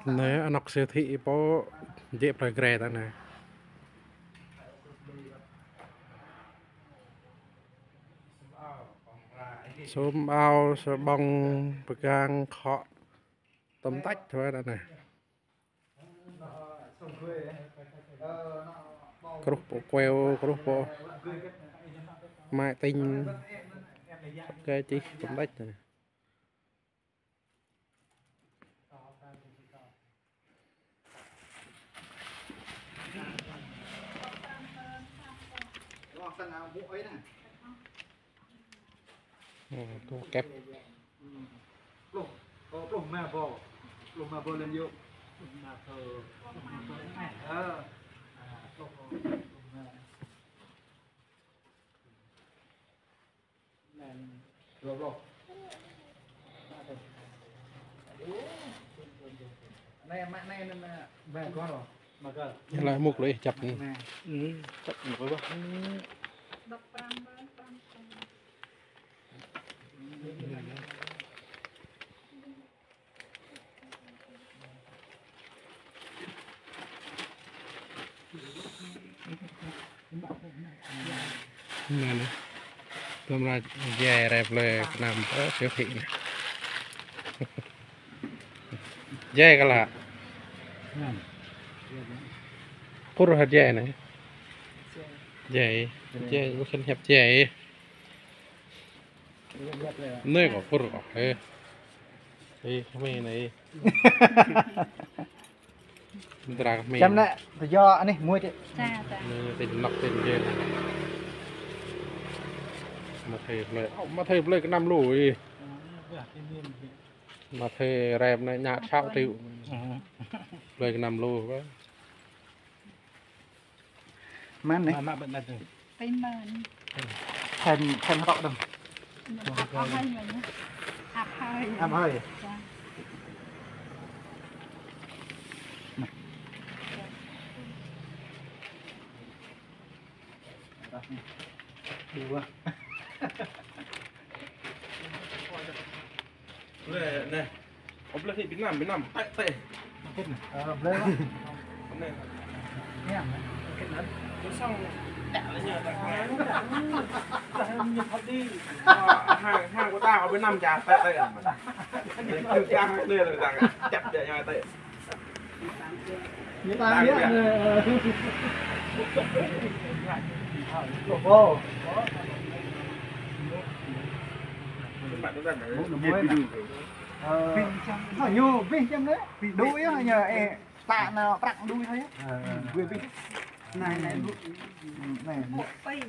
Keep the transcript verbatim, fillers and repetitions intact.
Anai anŏ siêu thị pô, jĕ plơi Gre ta anai. Sum ao, sa ƀong, pơgang, khŏ, tơm tăč thôi ta anai. Kruh pô kueo, kruh pô mă tinh, kơ čih tơm tăč ta anai. Ơ, tu kĕp. Pluh, ơ, pluh ma bô. Pluh ma bô lên yơh. Pluh ma bô. Ơ. Ơ. Pluh, ơ, pluh ma. Anai mă anai anŭn, ơ, ba gol. Ba gol. Ñu laĭ mŭk lui čăp anai. Anai. Ư, čăp mŭk lui bah. Anai anai. Tơm ra jai rai plơi Kơnăm, ơ, siêu thị anai. Jai kơ lah. Pur hă jai anai. Jai. Jai, ƀu khăn hiăp jai. Anai kâo pur kâo. Ê. Ê, kơmơi anai. Mơdra kơmơi. Čăm anai, tơjŏ anih, muai tĕ. Ča, ča. Anai, tĕ nŏk tĕ jĕ. Mă thê plơi. Ơ, mă thê plơi Kơnăm lu, ê. Mă thê rep anai ñă săo triệu. Plơi Kơnăm lu, kơ. Mơ̆n anai? Mă, mă, mă, mă. Pơmơ̆n. Thèm, thèm hrŏ đơ̆ng. Ăp hơi mơ̆n. Ăp hơi. Ăp hơi. Ča. Dua. Lĕ, anai. Ơ, blơi Việt Nam, Việt Nam, tĕ, tĕ. Ơ, blơi. Anai. Anai. Tĕ lĕ ñu, tĕ. Tĕ ñu thâo đi. Ơ, hàng, hàng của ta ở Việt Nam chả tĕ, tĕ. Cứ căng lên rồi ta chặt để nhau tĕ. Ñu ta biă. Ơ, ñu bih čăm anai. Đuĭ yơh ñu, ê, ta nao prăk đuĭ hơi yơh. Ơ. Bih bih. Anai, anai. Anai.